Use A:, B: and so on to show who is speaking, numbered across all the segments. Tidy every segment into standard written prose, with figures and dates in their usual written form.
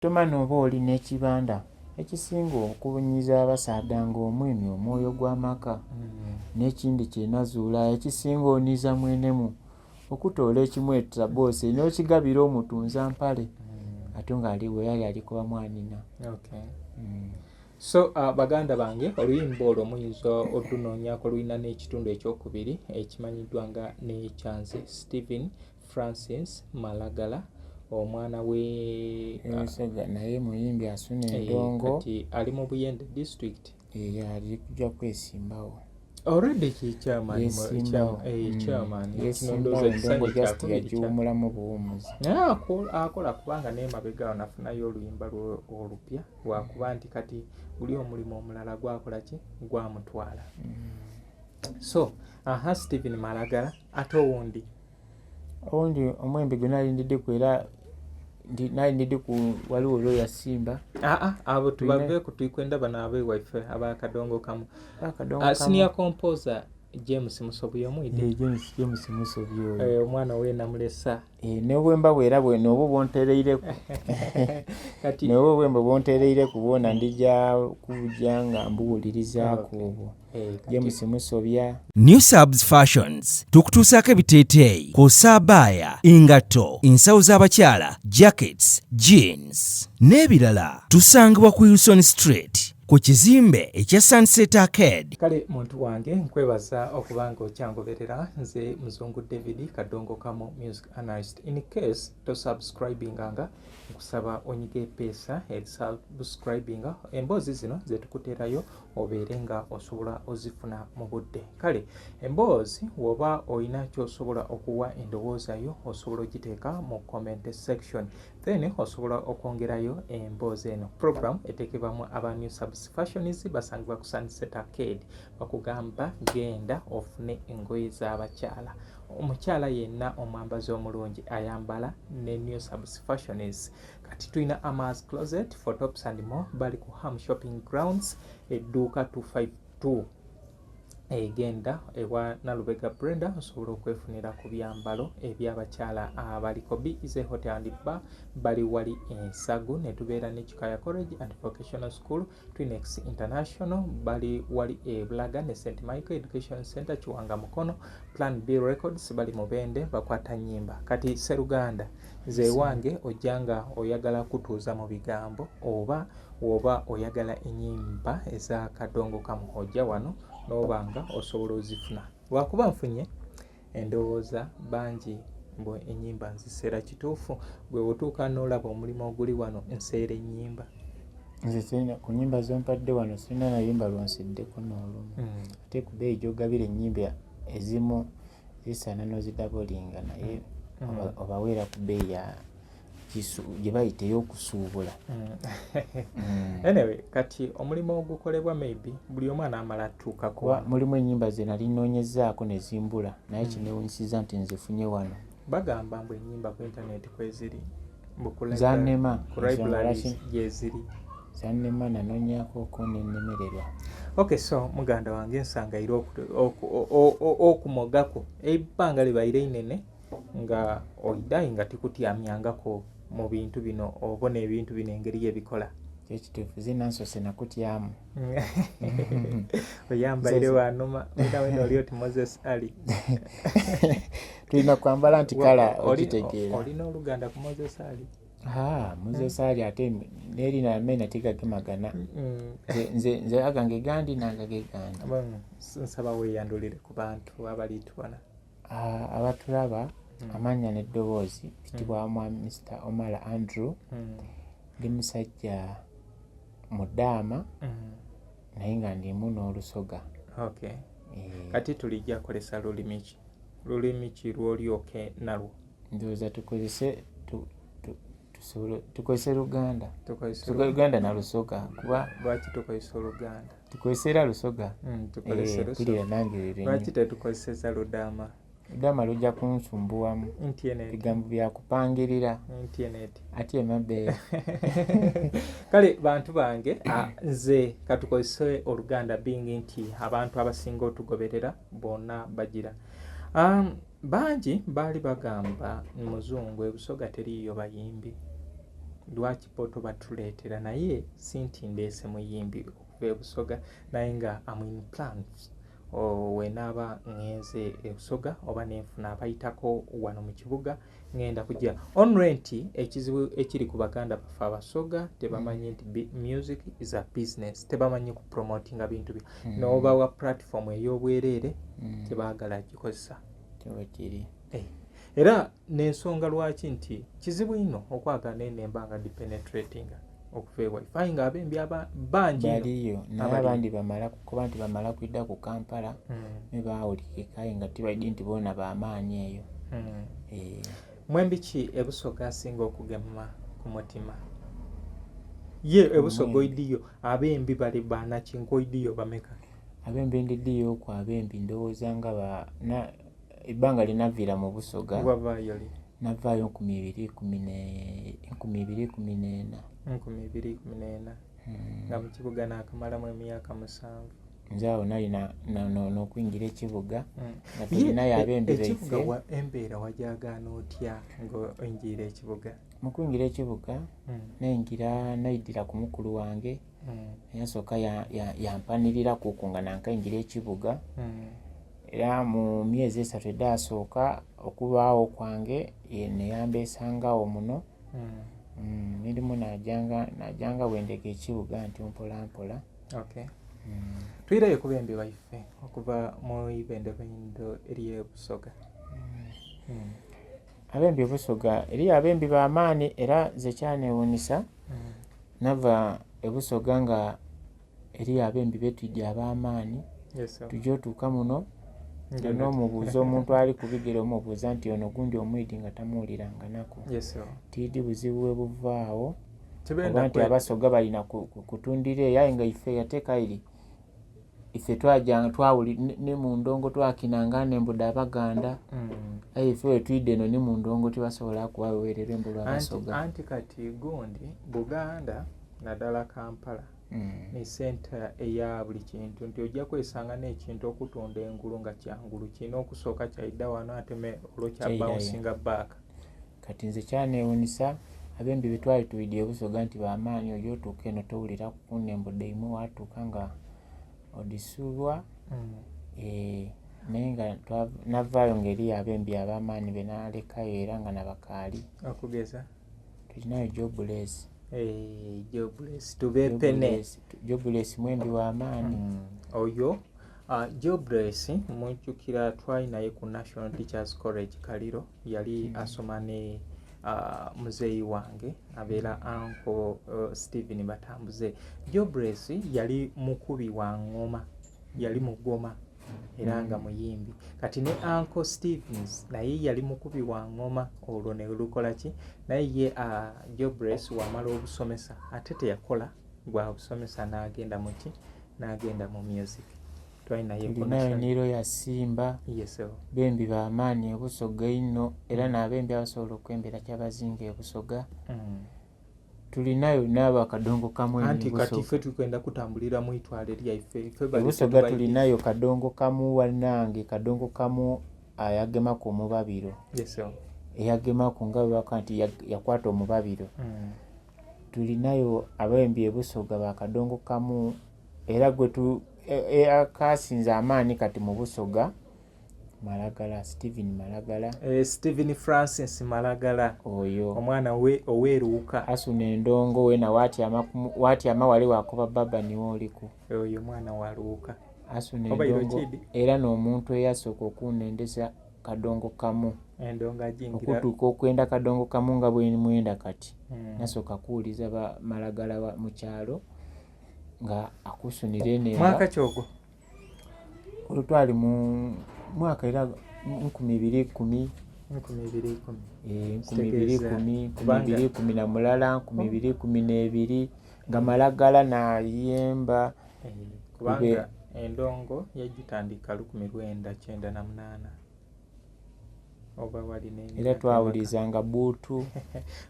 A: Tomanya oba oli n'ekibanda ekisinga okunyiza abasaadha ng'omwemi omwoyo gw'amaka. N'ekindi kye nazuula ekisinga oniiza mwenemu okutoola ekimweta boosi n'okigabira omutunza mpale ate nga ali bwe yali ali kuba mwanina.
B: Okay. So baganda bange, oluyimba olwo muyinza odunoonyako, lulina n'ekitundu ekyokubiri ekimanyiddwa nga Nekyanze. Stephen Francis Malagala, omwana we
A: Olusoga, naye muyimbi asuna endongo.
B: Kati ali mu Buyende District.
A: Ali kujja kwesimbawo.
B: Already ki chairman?
A: Yesimbawo.
B: Chairman.
A: Yesimbawo, endongo just yagiwumulamu buwumuzi.
B: Naye akola, kubanga n'emabega awo nafunayo oluyimba lwe olupya, lwakuba nti kati guli omulimu omulala gwakola ki gwamutwala. So aha, Stephen Malagala. Ate owundi?
A: Owundi omwembi gwe nalindiddeku era nalindiddeku, waliwo olwo yasimba.
B: Aa, abo tubaveeku, tulikwenda bano abewaife abakadongo kamu.
A: Akadongo
B: Ah,
A: kamu.
B: Senior composer James Musobi omwide.
A: Eh, James Musobi oyo.
B: Eh, omwana we namulesa.
A: Eh, n'obwemba bwe era bwe nobwo bwontereireku.
B: Kati
A: nobwo obwemba bwontereireku bwona ndija kujja nga mbuwulirizaako obwo.
B: Kati
A: James Musobya.
C: New Subs Fashions tukutuusaako ebiteeteeyi kw'ossa abaaya, engatto, ensawo z'abakyala, jackets, jeans n'ebirala. Tusangibwa ku Wilson Street ku kizimbe ekya Sunset Arcade.
B: Kale muntu wange, nkwebaza okuba nga okyangoberera. Nze Muzungu David Kadongo Kamu, music analyst. In case tosubscribinganga, nkusaba onyiga epeesa erisubscribinga, emboozi zino zetukuterayo obeere nga osobola ozifuna mu budde. Kale emboozi woba olina kyosobola okuwa endowooza yo, osobola ogiteeka mu comment section, then osobola okwongerayo emboozi eno. Program eteekebwamu aba New Subs Fashions, basangibwa ku Sunset Arcade. Bakugamba genda ofune engoye z'abakyala. Omukyala yenna omwambazi omulungi ayambala ne New Subs Fashions. Kati tulina Amas Closet for tops and more, bali ku Ham Shopping Grounds, edduuka 252, egenda ewa Nalubega Brenda, osobola okwefunira ku byambalo ebyabakyala abaliko. Bize Hotel and Bar bali wali Ensagu. Ne tubeera ne Kikaya College and Vocational School, Twinex International bali wali e Bulaga, ne St Michael Education Center Kiwanga Mukono. Plan B Records bali Mubende, bakwata nyimba. Kati Seruganda, nze ewange ojja nga oyagala kutuuza mu bigambo oba woba oyagala enyimba ezakadongo kamu, ojja wano n'oba nga osobola ozifuna. Lwakuba nfunye endowooza bangi bwe enyimba nziseera. Kituufu, gwe otuuka n'olaba omulimu oguli wano, nseera ennyimba.
A: Nze sirina ku nyimba zompadde wano, sirina nayimba lwonsiddeko n'olumu. Ate ku bbeeyi gy'ogabira ennyimba ezimu zisaana n'ozidabolinga, naye obaweera ku bbeeyi ya gye bayita ey'okusuubula.
B: Anyway, kati omulimu ogukolebwa maybe buli omu anaamala atuukako.
A: Kuba mulimu ennyimba ze nali nnoonyezaako ne zimbula, naye kinewunyisiza nti nzifunye wano.
B: Bagamba mbu ennyimba ku internet kweziri, mbu ku
A: Zannema.
B: Ku libraries gyeziri.
A: Zannema, nanoonyaako nennemererwa.
B: Okay, so muganda wange, nsangaire okumogaku ebbanga libaire inene nga oidayi nga tikutyamyangako mu bintu bino, obona ebintu bino engeri yebikola.
A: Kyekituufu, zinansose nakutyamu.
B: Oyambaire wanuma wena wena oli oti Moses Ali.
A: Tulina kwambala nti kala ogitegeera.
B: Olina oluganda ku Moses Ali?
A: Ah, Moses Ali, ate nerina amena tegagemagana. Nze agange gandi nangage gandi.
B: Nsaba weeyandulire ku bantu abalitubona.
A: Ah, abatulaba, amannya n'eddoboozi bitibwa mwami Mr Omala Andrew. Ndi musajja mudaama, naye nga ndimu n'Olusoga.
B: Okay.
A: Eh,
B: Kati tulijja kolesa lulimi ki? Lulimi ki lwolyoke nalwo?
A: Ndowooza tukozese tukozese Luganda.
B: Tukozese
A: Tukozese Luganda na Lusoga kuba
B: Lwaki tukozesa Oluganda?
A: Tukozese era Lusoga.
B: Tukozese
A: Eh,
B: Lusoga.
A: Mpulira nange lwe
B: Lwaki tetukozeseza Ludaama?
A: Ludaama lujja kunsumbuwamu.
B: Ntieneti.
A: Bigambo byakupangirira.
B: Ntieneti.
A: Ate emabeere.
B: Kale bantu bange, nze katukozese Oluganda, being nti abantu abasinga otugoberera bonna bagira. Bangi baali bagamba muzungu ebusoga teriiyo bayimbi. Lwaki bo tobatuleetera? Naye si nti ndeese muyimbi okuva e Busoga, naye nga am in plans wenaaba ŋŋenze e Busoga oba nenfuna abayitako wano mu kibuga, ŋŋenda kujja onre nti ekizibu ekiri ku baganda baffe Abasoga, tebamanyi nti music is a business, tebamanyi ku promotinga bintu byo. N'obawa platform ey'obwereere, tebaagala gikozesa.
A: Tewekiri.
B: Era n'ensonga lwaki nti kizibu nnyo okwagala naye nemba nga dipenetratinga okuva ewaife, aye nga abembi bangi nnyo.
A: Baliyo naye
B: Abaliyo.
A: Abandi bamala kuba nti bamala kwidda ku Kampala ne baawulikika, aye nga tibaidi nti boona bamaanyi eyo.
B: Mwembi ki ebusoga asinga okugema ku mutima ye ebusoga?
A: Omwembi.
B: Oidiyo abembi bali banaki nkoidiyo bameka?
A: Abembi ndidiyo ku abembi ndowooza nga ebbanga linaviira mu Busoga.
B: Wavaayo li?
A: Navaayo 2014.
B: 2014. Nga mu kibuga naakamalamu emyaka 7.
A: Nze awo nali n'okuyingira ekibuga nga
B: Ye,
A: tulinayo abembi
B: ekibuga
A: baife.
B: Embeera wajagaana otya nga oyingira ekibuga?
A: Mu kuyingira ekibuga, nayingira naidira ku mukulu wange. Yasooka yampanirira kuku nga nankayingira ekibuga. Era mu myezi 3 edasooka okubaawo kwange, neyambeesangawo muno. Mirimu najanga bwendeka ekibuga ntyo mpola mpola.
B: Okay. Twireyo ku bembi baife okuva mu ibendobendo ery'ebusoga.
A: Abembi ebusoga eriyo abembi bamaani, era nze kyanewuunyisa, nava ebusoga nga eriyo abembi betwidya ab'amaani.
B: Yes, sir.
A: Tujja otuuka muno nga n'omubuuza omuntu ali ku bigere, omubuuza nti ono gundi omwidi, nga tamuwuliranga nako.
B: Yes, sir.
A: Tiidi buzibu bwe buvaawo
B: Tebenda
A: oba nti abasoga balina kutundira eyo, aye nga ife ate kairi ife twajanga twawuli ne mu ndongo twakinanga nembuda abaganda. Aye ife wetwidde eno ni mu ndongo tibasobola kubaweerera lwembo lw'abasoga.
B: Anti kati gundi Buganda naddala Kampala ni center eya buli kintu, nti ojja kwesanga n'ekintu okutunda engulu nga kyangulu kirina okusooka kyaidda wano ate olwo kya
A: Kyairayo.
B: Bouncing back.
A: Kati nze kyanewuunyisa abembi betwali tuwidde ebusoga nti bamaanyi, ojja otuuka eno towulira ku nembo daimwe, watuuka nga odisulwa. Naye nga navaayo ng'eriyo abembi ab'amaanyi benalekayo era nga nabakaali.
B: Okugeza?
A: Tulinayo Jobless.
B: Jobless tubepene.
A: Jobless mwembi w'amaanyi.
B: Oyo Jobless mujjukira twali naye ku National Teachers College Kaliro, yali asoma ne muzeeyi wange abeera uncle Stephen Batambuze. Jobless yali mukubi wa ngoma, yali mugoma era nga muyimbi. Kati ne uncle Stevens naye yali mukubi wa ngoma, olwo ne lukola ki naye ye Jobless wamala obusomesa ate teyakola gwa busomesa, n'agenda muki, n'agenda mu music. Twali naye ku
A: Tulinayo Niro ya Simba.
B: Yes, sir.
A: Bembi bamaanyi ebusoga ino, era n'abembi abasobola okwembera kyabazinga ebusoga. Tulinayo naabo akadongo kamu eno
B: Anti kati
A: ebusoga.
B: ffe tukwenda kutambulira mu itwale lyaife, ffe bali
A: Ebusoga
B: tetubaidi.
A: Tulinayo kadongo kamu wannange, kadongo kamu ayagemaku omubabiro.
B: Yes, sir.
A: Eyagemaku nga bwebaka nti yakwata omubabiro. Tulinayo abembi ebusoga bakadongo kamu, era gwe tu akasinza amaanyi kati mu Busoga Malagala, Stephen Malagala.
B: Stephen Francis Malagala.
A: Oyo
B: omwana we oweeruuka.
A: Asuna endongo wena watyama watyama wali wakuba baba niwe oliku.
B: Oyo mwana wa Luuka.
A: Asuna
B: Oba iro
A: endongo.
B: Kidi?
A: Era n'omuntu eyasooka okunendesa kadongo kamu.
B: Endongo ajingira.
A: Okutuuka okwenda kadongo kamu nga bwe mwenda kati, nasooka kuwuliza ba Malagala mu kyalo nga akusunira enemba.
B: Mwaka kyogwo?
A: Olwo twali mu mwaka era 2010.
B: 2010.
A: 2010,
B: Kubanga-
A: 2011, 2012 nga Malagala nayemba.
B: Kubanga endongo yagitandika 1998 oba wali n'emyaka
A: Era twawulizanga buutu.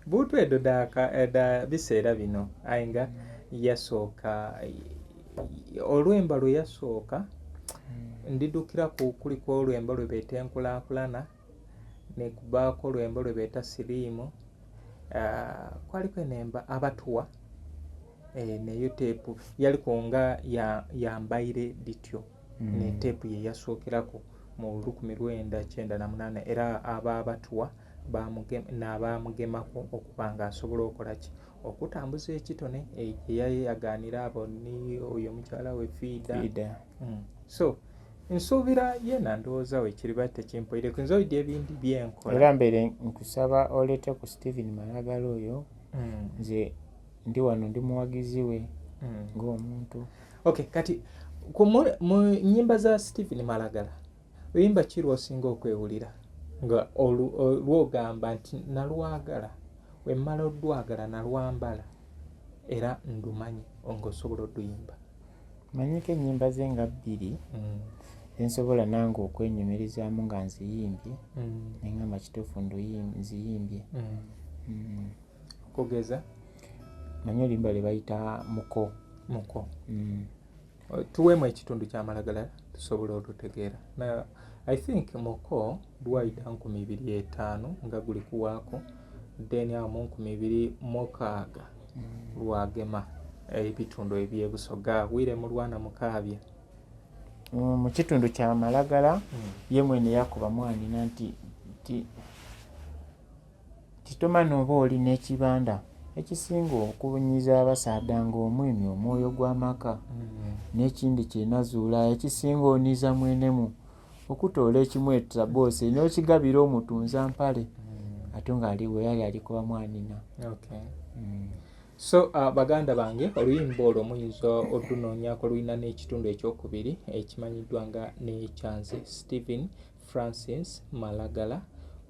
B: Buutu edo da biseera bino, aye nga yasooka olwemba lwe yasooka ndidukiraku, kuliko olwemba lwe beeta enkulaakulana, nekubaako olwemba lwe beeta siriimu. Kwaliko enemba abatuwa neyo teepu yaliko nga yambaire dityo. Ne teepu ye yasookerako mu 1998, era aba abatuwa n'abamugemako okuba nga asobola okola ki, okutambuza ekitone eyayagaanira abo ni oyo mukyala we Fiida.
A: Fiida.
B: So nsuubira yena ndowooza we kiriba tekimpoireko, nze oidi ebindi byenkola.
A: Era mbeere nkusaba oleete ku Steven Malagala oyo. Nze ndi wano, ndi muwagizi we ng'omuntu.
B: Okay, kati mu nnyimba za Steven Malagala, luyimba ki lw'osinga okwewulira nga lwogamba nti nalwagala, wemmala oddwagala nalwambala era ndumanyi ng'osobola odduyimba?
A: Manyiko ennyimba ze nga bbiri zensobola nange okwenyumirizaamu nga nziyimbye, neŋŋamba kituufu nziyimbye.
B: Okugeza?
A: Manyi oluyimba lwe bayita Muko.
B: Muko. Tuweemu ekitundu kya Malagala tusobole olutegeera. Na I think Muko lwayita 2005 nga guli kuwaako, then awo mu 2006 lwagema ebitundu ebyebusoga wire mulwana mukaabya.
A: Mu kitundu kya Malagala, ye mwene yakuba mwanina nti titoma n'oba oli n'ekibanda ekisinga okunyiza abasaadha ng'omwemi omwoyo gw'amaka, n'ekindi kye nazuula ekisinga oniiza mwenemu okutoola ekimwetesa boosi n'okigabira omutunza mpale, ate ng'ali we yali alikuba mwanina.
B: Okay. So baganda bange, oluyimba olwo muyinza odunoonyako, lulina n'ekitundu ekyokubiri ekimanyiddwa nga Nekyanze, Stephen Francis Malagala,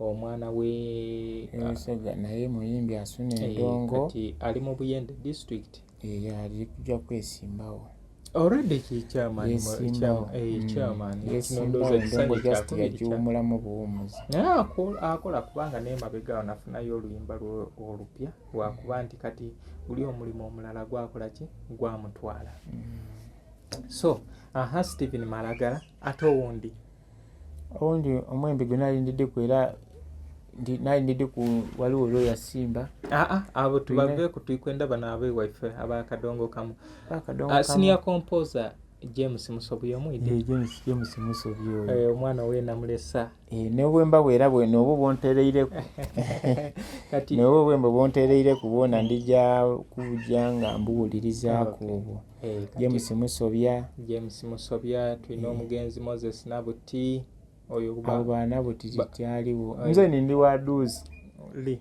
B: omwana we
A: Busoga, naye muyimbi asuna endongo.
B: Kati ali mu Buyende district.
A: Ali kujja kwesimbawo.
B: Already ki chairman?
A: Yesimbawo.
B: Chairman.
A: Yesimbawo, endongo just yagiwumulamu buwumuzi.
B: Naye akola, kubanga n'emabega awo nafunayo oluyimba lwe olupya, lwakuba nti kati guli omulimu omulala gwakola ki, gwamutwala. So aha, Stephen Malagala, ate owundi?
A: Owundi omwembi gwe nalindiddeku, era nalindiddeku, waliwo olwo Simba.
B: Aa, abo tubaveeku, tulikwenda bano abewaife abakadongo kamu.
A: Akadongo
B: Ah,
A: kamu.
B: Senior composer James Musobi omwidi.
A: Eh, James Musobi oyo.
B: Omwana we namulesa.
A: N'obwemba bwe era bwe n'obwo bwontereireku.
B: Kati
A: n'obwo obwemba bwontereireku bwona ndija kubujja nga mbuwulirizaako obwo.
B: Kati
A: James Musobya.
B: James Musobya, tulina omugenzi Moses Nabuti oyo.
A: Abo baana buti tikyaliwo. Nze nindi wa duuzi
B: li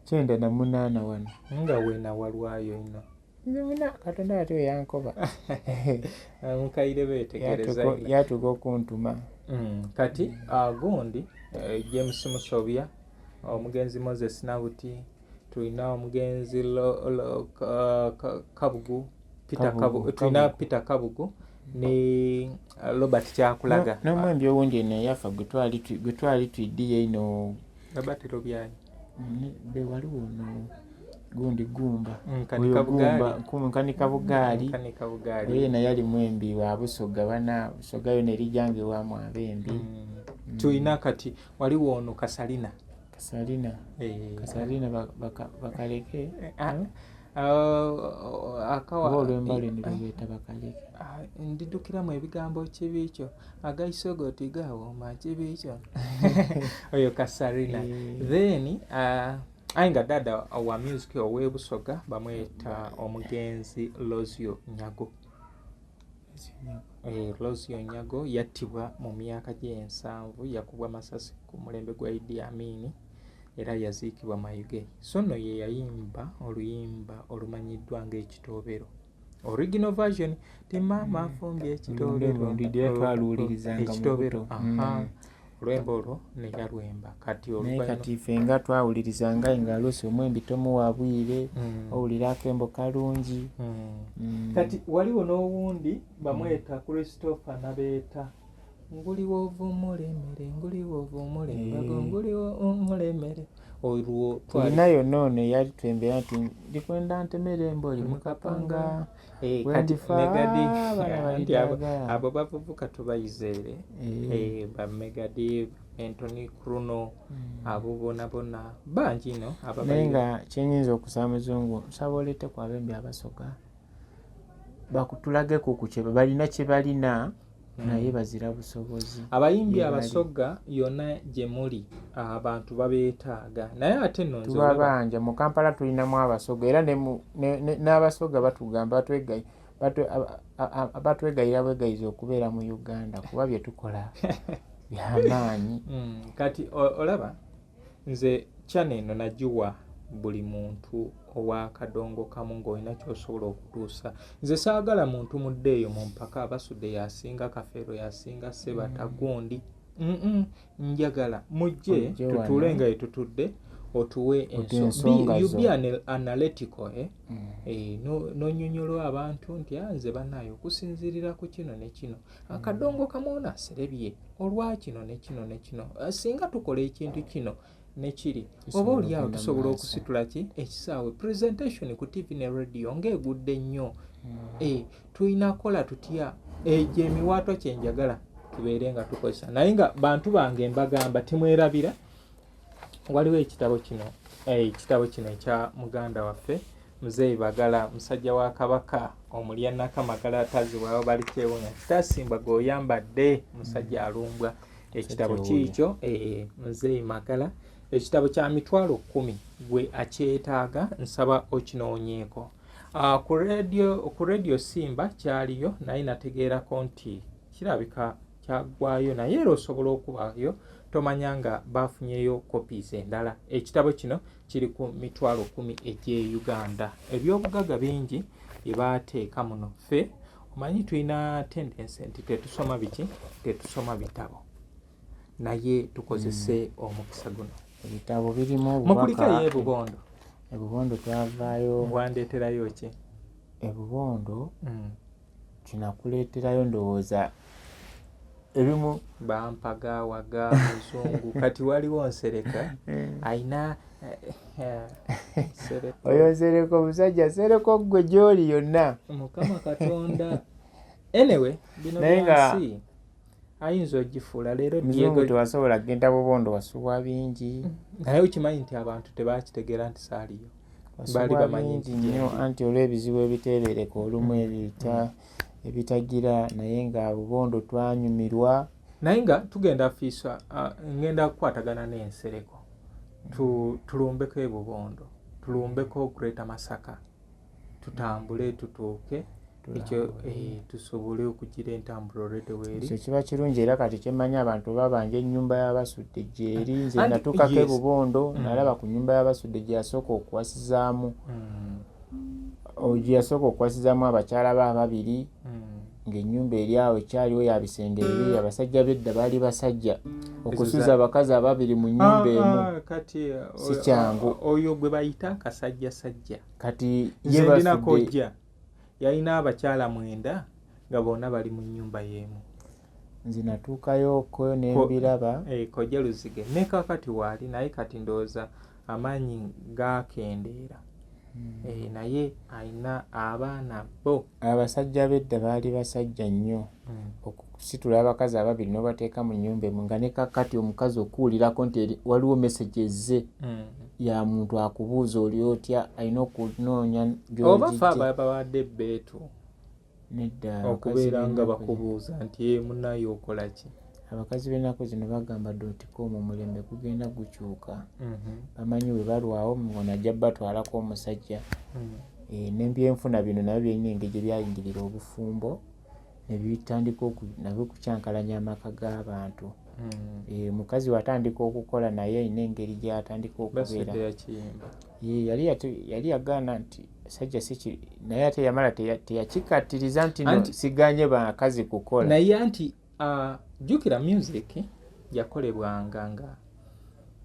A: 98 wano.
B: Nga wena walwayo ino.
A: Nze muna Katonda ate yankoba.
B: Mukaire betegereza.
A: Yatuuka okuntuma.
B: Kati gundi James Musobya, omugenzi Moses Nabuti, tulina omugenzi Kabugu Peter.
A: Kabugu,
B: Kabugu, tulina
A: Kabugu.
B: Peter Kabugu ne Robert Kyakulaga.
A: N'omwembi owundi eno eyafa gwe twali twiddiye ino.
B: Robert Lubyayi.
A: Be waliwo ono gundi Gumba.
B: Nkanika
A: Oyo
B: Bugaali.
A: Gumba, Nkanika Bugaali.
B: Nkanika Bugaali.
A: Oyo yena yali mwembi wa Busoga, bana Busoga yona erijange wamu abembi.
B: Tulina kati waliwo ono Kasalina.
A: Kasalina. Kasalina bakaleke.
B: Ah, akawa
A: Oba olwemba lwe niluyeta bakaleke.
B: Ah, ndidukiramu ebigambo kibi kyo agaisogoti gawooma kibi kyo, oyo Kasarina. Then aye nga dada wa music ow'ebusoga bamweta omugenzi Lozio Nyago. Lozio Nyago yattibwa mu myaka gy'ensanvu, yakubwa masasi ku mulembe gwa Idi Amin, era yaziikibwa Mayuge. So nno ye yayimba oluyimba olumanyiddwa ng'Ekitoobero, original version ti maama afumbye ekitoobero.
A: Ndidi twaluwulirizanga mu
B: Ekitoobero.
A: buto.
B: Aha, olwemba olwo neyalwemba kati
A: Naye
B: oluvannyuma
A: kati ffe nga twawulirizanga nga oluusi omwembi tomuwa bwire, owulira akembo kalungi.
B: Kati waliwo n'owundi bamweta Christopher Nabeeta, nguliwo ovumulemere, nguliwo ovumulembago, nguliwo omulemere, olwo twali
A: Tulinayo noono eyali twembera nti ndikwenda ntemere emboli mukapanga.
B: Kati
A: Wendifa,
B: Megadi
A: bana
B: anti
A: balidaaga.
B: Abo bavubuka tubayizeere. Ba Megadi. Anthony Kruno abo bona bona bangi no
A: Naye
B: ababaire
A: nga kyenyinza okusaba muzungu, nsaba oleete ku abembi abasoga bakutulageko ku kye balina, kye balina naye bazira busobozi.
B: Abayimbi
A: Gye bali.
B: Abasoga yonna gye muli, abantu babeetaaga, naye ate nno nze olaba
A: Tubabanja mu Kampala, tulinamu abasoga era n'abasoga batugamba batwegayira bwegayiza okubeera mu Uganda kuba bye tukola byamaanyi.
B: Kati olaba nze channel eno nagiwa buli muntu owa kadongo kamu ng'olina ky'osobola okutuusa. Nze saagala muntu mudde eyo mu mpaka, Basudde yasinga, Kafeero yasinga, Sebata gundi. Njagala mujje
A: Ojje
B: tutuule
A: wano.
B: nga yetutudde, otuwe
A: Ensonga
B: you
A: zo.
B: be an analytical, eh? Eh, n'onnyonnyola abantu nti, "Ah, nze bannaayo okusinziirira ku kino ne kino, akadongo kamuona aserebye olwa kino ne kino ne kino. Ah, singa tukola ekintu kino ne kiri, oba
A: Tusobola
B: oli awo
A: okugenda
B: tusobola
A: mu maaso."
B: okusitula ki ekisaawe. Presentation ku TV ne radio ng'egudde nnyo. Eh, tulina kukola tutya? Egyo emiwaatwa kyenjagala tubeere nga tukozesa. Naye nga bantu bange mbagamba timwerabira, waliwo ekitabo kino, ekitabo kino ekya muganda waffe Muzeeyi Bagala, musajja wa Kabaka omulya Nakamagala atazibwawo bali kyewunya kitasimbwa gweoyambadde musajja alumbwa. Ekitabo
A: Musajja wuuyo.
B: kiikyo, Muzeeyi Magala, ekitabo kya 100,000. Gwe akyetaaga nsaba okinoonyeeko. Ah, ku radio Simba kyaliyo, naye nategeerako nti kirabika kyaggwayo, naye era osobola okubayo tomanya nga bafunyeyo copies endala. Ekitabo kino kiri ku 100,000 egy'e Uganda. Ebyobugaga bingi bye bateeka muno. Ffe omanyi tulina tendency nti tetusoma biki, tetusoma bitabo, naye tukozese omukisa guno.
A: Ebitabo birimu
B: Mukulikeyo
A: obubaka.
B: Ebubondo.
A: Ebubondo twavaayo.
B: Wandeeterayo ki?
A: Ebubondo kinakuleeterayo ndowooza ebimu.
B: Bampagawaga muzungu, kati waliwo Nsereka ayina Nsereko.
A: Oyo Nsereko, omusajja Nsereko, ggwe gy'oli yonna.
B: Mukama Katonda, anyway bino
A: Naye
B: byansi, ayinza ogifuula leero.
A: Muzungu,
B: Diego
A: tewasobola kugenda Bubondo, wasubwa bingi.
B: Naye okimanyi nti abantu tebakitegeera nti saaliyo, baali
A: Wasubwa
B: bamanyi
A: bingi
B: nti
A: nnyo.
B: gyendi.
A: Anti olw'ebizibu ebiteebereka olumu ebitagira, naye nga Bubondo twanyumirwa.
B: Naye nga tugenda fiisa, ngenda kukwatagana n'Ensereko, tulumbeko ebubondo, tulumbeko Greater Masaka, tutambule tutuuke ekyo, tusobole okugira entambula olwedde weeri.
A: Ekyo kiba kirungi. Era kati kyemmanyi, abantu babanja ennyumba y'Abasudde gyeri. Nze natuukako ebubondo, nalaba ku nnyumba y'Abasudde gye yasooka okuwasizaamu, gye yasooka okuwasizaamu abakyala be ababiri, ng'ennyumba eri awo ekyaliwo ya bisenge bibiri. Abasajja b'edda baali basajja, okusuza abakazi ababiri mu nnyumba emu
B: Ah, ah, kati
A: si kyangu.
B: Oyo gwe bayita akasajjasajja.
A: Kati
B: Nze
A: ye
B: ndina
A: Basudde
B: kojja yalina abakyala mwenda nga bonna bali mu nnyumba y'emu.
A: Nze natuukayoko nembiraba.
B: Eh, kojja Luzige ne kakati waali, naye kati ndowooza amaanyi gakendeera. Eh, naye alina abaana bo.
A: Abasajja b'edda baali basajja nnyo, okusitula abakazi ababiri n'obateeka mu nnyumba emu, nga ne kakati omukazi okuwulirako nti waliwo message ezze ya muntu akubuuza oli otya, alina okunoonya
B: Oba fe
A: gy'ogijje.
B: ababawadde ebbeetu
A: Nedda, abakazi
B: okubeera nga
A: b'ennaku
B: bakubuuza nti, "Eh, munaye okola ki?"
A: Abakazi b'ennaku zino bagamba dotcom, omulembe gugenda gukyuka. Bamanyi bwe balwawo ono ajja batwalako omusajja. Eh, n'ebyenfuna bino nabyo birina engeri gye byayingirira obufumbo ne bitandika nabyo okukyankalanya amaka g'abantu. Eh, omukazi watandika okukola naye alina engeri gy'atandika okubeera.
B: Basudde yakiyimba.
A: Ye, yali yagaana nti sajja siki, naye ate yamala teyakikattiriza nti no siganye bakazi kukola.
B: Naye anti jjukira music yakolebwanga nga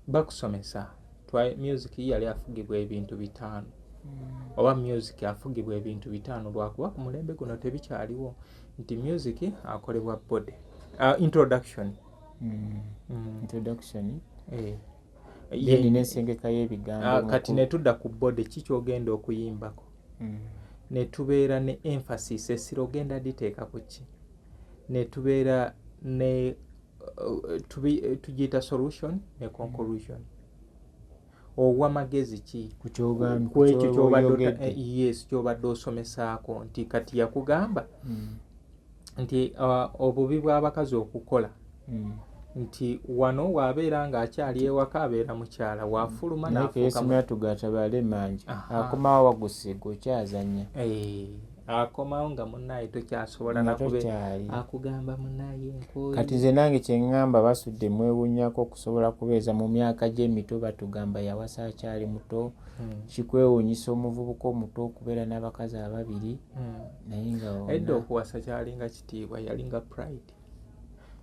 B: bakusomesa. Music yali afugibwa ebintu bitaano, oba music afugibwa ebintu bitaano, lwakuba ku mulembe guno tebikyaliwo, nti music akolebwa body, introduction.
A: Introduction.
B: Eh.
A: Then n'ensengeka y'ebigambo.
B: Ah, kati ne tudda ku body, ki kyogenda okuyimbako, ne tubeera ne emphasis, essira ogenda liteeka ku ki, ne tubeera ne Tugiyita solution ne conclusion. Owa magezi ki
A: Ku ky'ogambye-
B: ku ekyo
A: ku
B: ky'obadde
A: ky'oyogedde.
B: Yes, kyobadde osomesaako nti kati yakugamba nti obubi bw'abakazi okukola nti wano waabeera ng'akyali ewaka abeera mukyala, waafuluma
A: Naye
B: n'afuuka
A: keyesimira tugatabale mangi.
B: Aha.
A: Akomawo wagusiga okyazanya.
B: Akomawo nga munaaye tokyasobola
A: Nga
B: nakube
A: tokyali.
B: Akugamba munaaye nkooye.
A: Kati nze nange kyeŋŋamba, Basudde mwewuunyako okusobola kubeeza mu myaka gy'emito. Batugamba yawasa akyali muto. Kikwewuunyisa omuvubuka omuto okubeera n'abakazi ababiri, naye nga
B: Edda
A: wonna
B: okuwasa kyalinga kitiibwa, yalinga pride.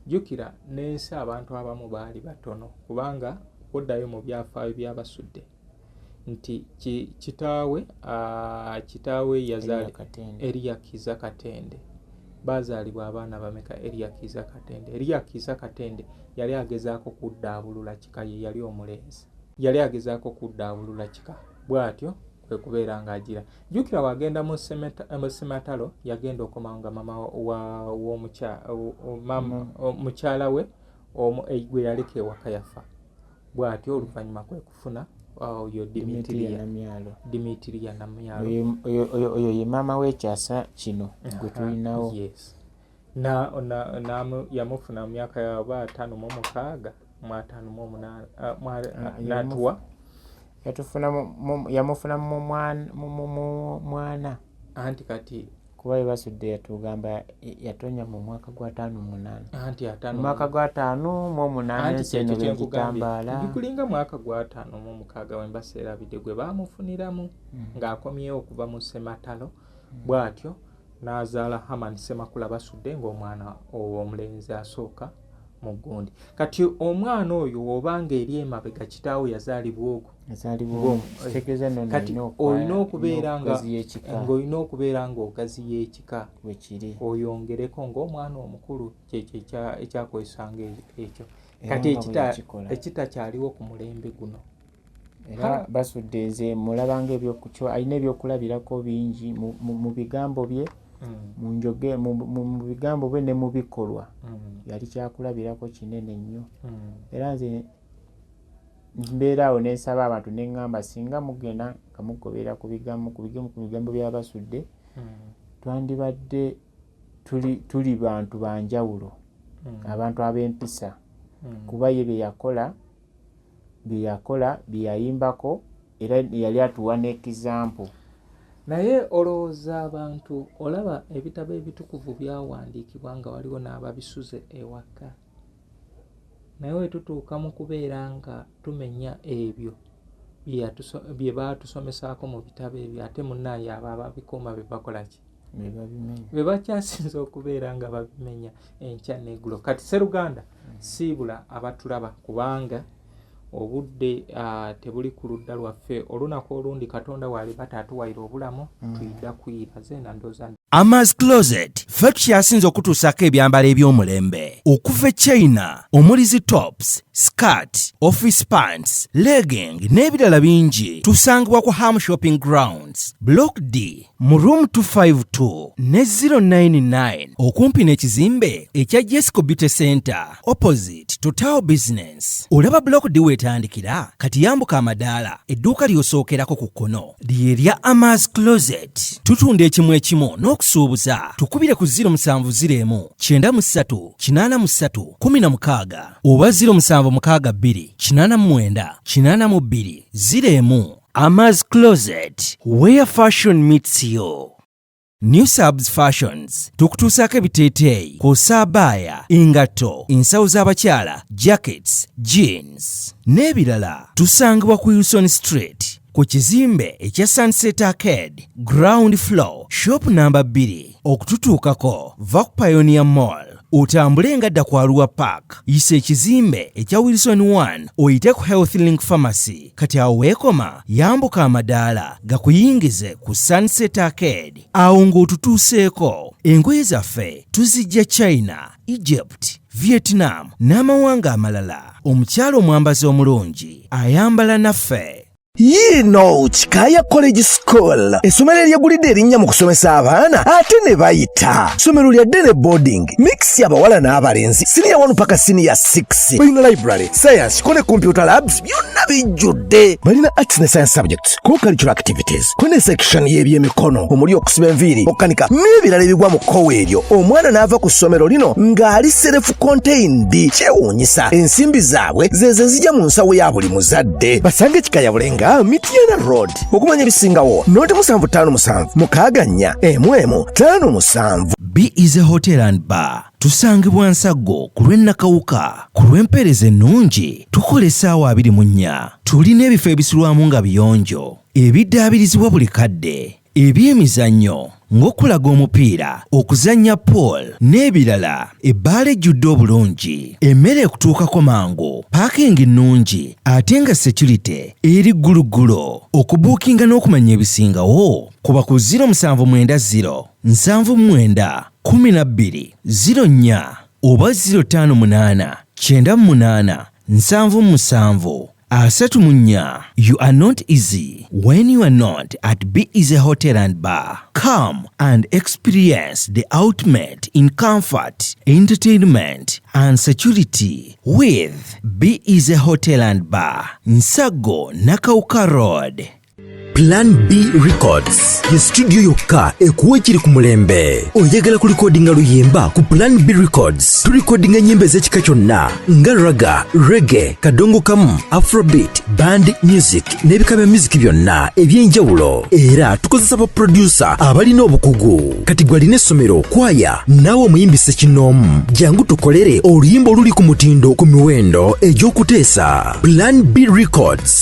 B: Jjukira n'ensi abantu abamu baali batono, kubanga oddayo mu byafaayo byabasudde nti kitaawe yazaali
A: Eria Katende.
B: Eriya Kiza Katende. Bazaalibwa abaana bameka? Eriya Kiza Katende, Eriya Kiza Katende yali agezaako kuddaabulula kika. Ye yali omulenzi, yali agezaako kuddaabulula kika, bw'atyo kwe kubeera ng'agira. Jjukira wagenda mu sematalo, yagenda okomawo nga mama mukyala we gwe yaleka ewaka yafa. Bw'atyo oluvannyuma kwe kufuna oyo
A: Demetria
B: Dimitiriya
A: Namyalo.
B: Dimitiriya Namyalo.
A: Oyo ye maama w'ekyasa kino gwe tulinawo.
B: Yes, yamufuna mu myaka yaba 56 mu 58, natuwa.
A: Yamufuna mu mwana.
B: Anti kati
A: Kuba ye Basudde yatugamba yatonya mu mwaka gwa 58.
B: Anti 50.
A: Mu mwaka gwa 58
B: Anti
A: ensi eno
B: kyekyo kyenkugambye.
A: begitambaala.
B: Gulinga mwaka gwa 56 wemba seerabidde gwe baamufuniramu ng'akomyewo okuva mu sematalo. Bw'atyo n'azaala Haman Semakula Basudde ng'omwana omulenzi asooka mu gundi. Kati omwana oyo obanga eri emabega kitaawe yazaalibwa ogwo
A: Azaalibwa
B: Ng'omu.
A: Kitegeeza nno
B: Kati olina okubeera nga
A: okugaziya ekika.
B: Ng'olina okubeera ng'ogaziya ekika.
A: Bwe kiri.
B: Oyongereko ng'omwana omukulu. Kyekyo ekyakozesanga ekyo.
A: Era
B: Kati
A: nga bwe yakikola.
B: ekitakyaliwo ku mulembe guno.
A: Era Basudde nze mulabanga alina ebyokulabirako bingi mu bigambo bye, mu njoge, mu bigambo bye ne mu bikolwa. Yali kyakulabirako kinene nnyo. Era nze mbeera awo ne nsaba abantu ne ŋŋamba, singa mugenda nga mugoberera ku bigambo bya Basudde, twandibadde tuli bantu banjawulo, abantu ab'empisa, kuba ye bye yakola, bye yayimbako, era yali atuwa n'example.
B: Naye olowooza abantu, olaba ebitabo ebitukuvu byawandiikibwa nga waliwo n'ababisuze ewaka, naye wetutuuka mu kubeera nga tumenya ebyo bye baatusomesaako mu bitabo ebyo, ate munnaaye abo ababikuuma be bakola ki?
A: Be babimenya.
B: Be bakyasinze okubeera nga babimenya enkya neggulo. Kati seruganda, siibula abatulaba, kubanga obudde tebuli ku ludda lwaffe. Olunaku olundi Katonda waaliba taatuwaire obulamu, tuyidda kwira zeena ndooza.
C: Amas Closet ffe tukyasinze okutuusaako ebyambalo eby'omulembe okuva e China, omuli zi tops, skirt, office pants, legging n'ebirala bingi. Tusangibwa ku Ham Shopping Grounds, Block D, mu room 252 ne 099, okumpi n'ekizimbe ekya Jesco Beauty Center, opposite Total Business. Olaba Block D weetandikira, kati yambuka amadaala, edduuka ly'osookerako ku kkono lye lya Amas Closet. Tutunda ekimu ekimu n'okusuubuza. Tukubire ku 0701 93 83 16 oba 0762 89 82 01. Amas Closet, where fashion meets you. New Subs Fashions tukutuusaako ebiteeteeyi kw'ossa abaaya, engatto, ensawo z'abakyala, jackets, jeans n'ebirala. Tusangibwa ku Wilson Street, ku kizimbe ekya Sunset Arcade, ground floor, shop namba 2. Okututuukako, va ku Pioneer Mall, otambule nga dda ku Arua Park, yisa ekizimbe ekya Wilson 1, oyite ku Health Link Pharmacy. Kati awo weekoma, yambuka amadaala gakuyingize ku Sunset Arcade. Awo ng'otutuuseeko. Engoye zaffe tuzijja China, Egypt, Vietnam n'amawanga amalala. Omukyala omwambazi omulungi ayambala naffe.
D: Yiino Kikaaya College School, essomero eryegulidde erinnya mu kusomesa abaana ate ne bayita. Ssomero lya day ne boarding mix, abawala n'abalenzi, siniya 1 paka siniya 6. Balina library, science ko ne computer labs, byonna bijjudde. Balina arts ne science subjects, co-curricular activities, ko ne section y'ebyemikono omuli okusiba enviiri, okukanika n'ebirala ebigwa mu kkowa eryo. Omwana n'ava ku ssomero lino ng'ali self contained. Kyewuunyisa, ensimbi zaabwe zezo ezijja mu nsawo ya buli muzadde. Basange Kikaya Bulenga, Mityana Road. Okumanya ebisingawo, noti 757 64 11 57.
C: Be Easy Hotel and Bar, tusangibwa Nsaggo ku lw'e Nakawuka. Ku lw'empeereza ennungi tukola essaawa 24. Tulina ebifo ebisulwamu nga biyonjo, ebiddaabirizibwa buli kadde, ebyemizannyo ng'okulaga omupiira, okuzannya pool n'ebirala, ebbaala ejjudde obulungi, emmere ekutuukako mangu, parking nnungi ate nga security eri gguluggulo. Okubuukinga n'okumanya ebisingawo, kuba ku 0790 79 12 04 oba 058 98 77 34. You are not easy when you are not at Be Easy Hotel and Bar. Come and experience the ultimate in comfort, entertainment, and security with Be Easy Hotel and Bar, Nsaggo, Nakawuka Road.
D: Plan B Records ye studio yokka ekuwa ekiri ku mulembe. Oyagala kulikodinga luyimba? Ku Plan B Records tulikodinga ennyimba ez'ekika kyonna nga ragga, reggae, kadongo kamu, afrobeat, band music n'ebika bya music byonna eby'enjawulo. Era tukozesa baproducer abalina obukugu. Kati gwe alina essomero, kwaya, naawe omuyimbi ssekinnoomu, jangu tukolere oluyimba oluli ku mutindo ku miwendo egy'okuteesa. Plan B Records.